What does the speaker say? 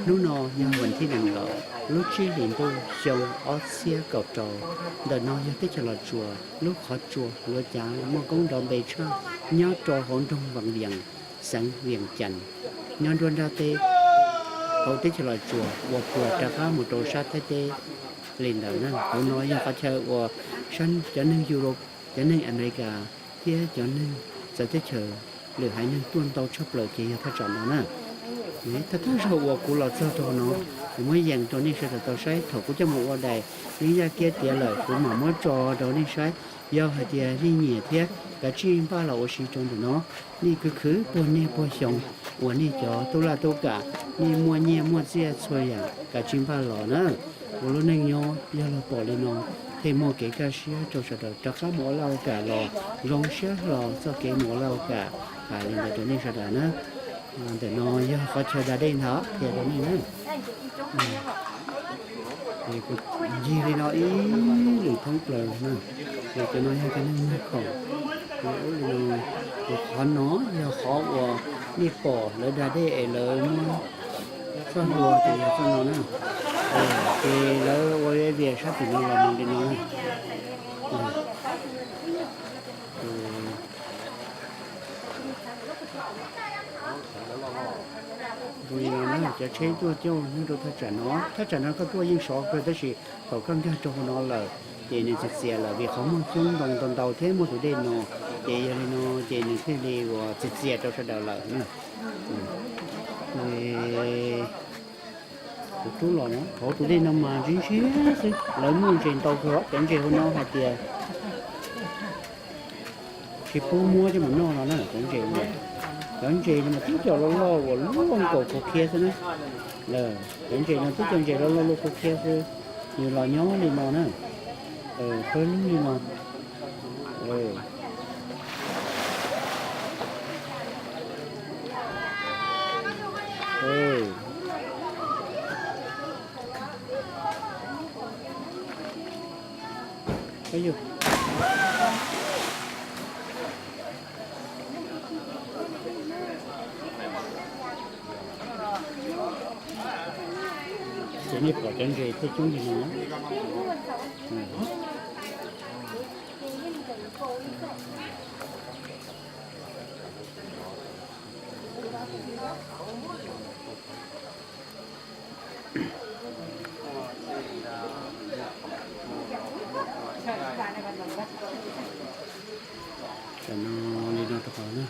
Hnub no yog vas thib nees nkaum lub tsib hlis ntuj xyoo ob txhiab kaum rau. Ntawm no yog teb chaws Los Tsuas lub qhov tsua luav cav muaj koob nrov npe tshaj nyob rau hauv nroog Vaj Vias, xeev Vias Cas, nyob nruab nrab teb hauv teb chaws Los Tsuas uas puag rov qab mus rau sab Thaib teb li ntawd na. Hauv no yog qhov chaw uas cov neeg Europe, cov neeg America thiab cov neeg txawv teb chaws lwm haiv neeg tuaj ntau tshaj plaws ces yog thaj tsam no na. Thawj thawj zaug uas kuv los txog rau no, kuv muab yees rau nej sawv daws tau saib. Thaum kuv coj mus ua daim yeeb yaj kiab tiav lawm kuv mam muab tso rau nej saib. Yog hais tias nej nyiam thiab kav tsij npaj los ua si rau ntawm no. Nej khwv khwv puag niaj puag xyoo uas nej cov tub laj tub kam, nej muaj nyiaj muaj txiaj txhua yam kav tsij npaj los na. Ua lub neej nyob yog los pom li no thiaj muaj kev kaj siab rau sawv daws rov qab mus ua laj ua kam los zoo siab hlo txoj kev mus ua laj ua kam. Hais li ntawd rau nej sawv daws na. Ntawm no yog qhov chaw da dej ntag qhia rau nej na. Ces kuv ncig li no ib lwm thoob plaws na, ces cov no yog cov neeg muag khoom. Ua li no, ces qhov no yog qhov uas nej pom lawv da dej es lawv muab txoj hlua ces yog txoj no na. Ces lawv ua vias sab tim no los mus li no na. Zoo li no na, cov tsheb tuaj coj nyob rau thaj tsam no, thaj tsam no koj tuaj yeej sov kawg tab sis thaum koj nkag rau hauv no lawm ces nws txias txias lawm vim qhov muaj coob ntoo ntau ntau thiab muaj tus dej no, ces yog li no ces nws thiaj li uas txias txias rau sawv daws lawm. Kuv rub los na, hauv tus dej no mas ntshiab ntshiab xwb, lawv muaj ntses ntau kawg, cov ntses hauv no hais tias tsis pub muab coj mus noj no na, cov ntses no. Cov ntses no mas tib co loj loj uas luaj nkaus kua khiab xwb na. Cov ntses no tib co ntses loj loj luaj kua khiab xwb, nws los nyob li no na, pawg lug li no. Ces nej pom cov ntses thiaj coob li no. Tam no li no rau qhov na.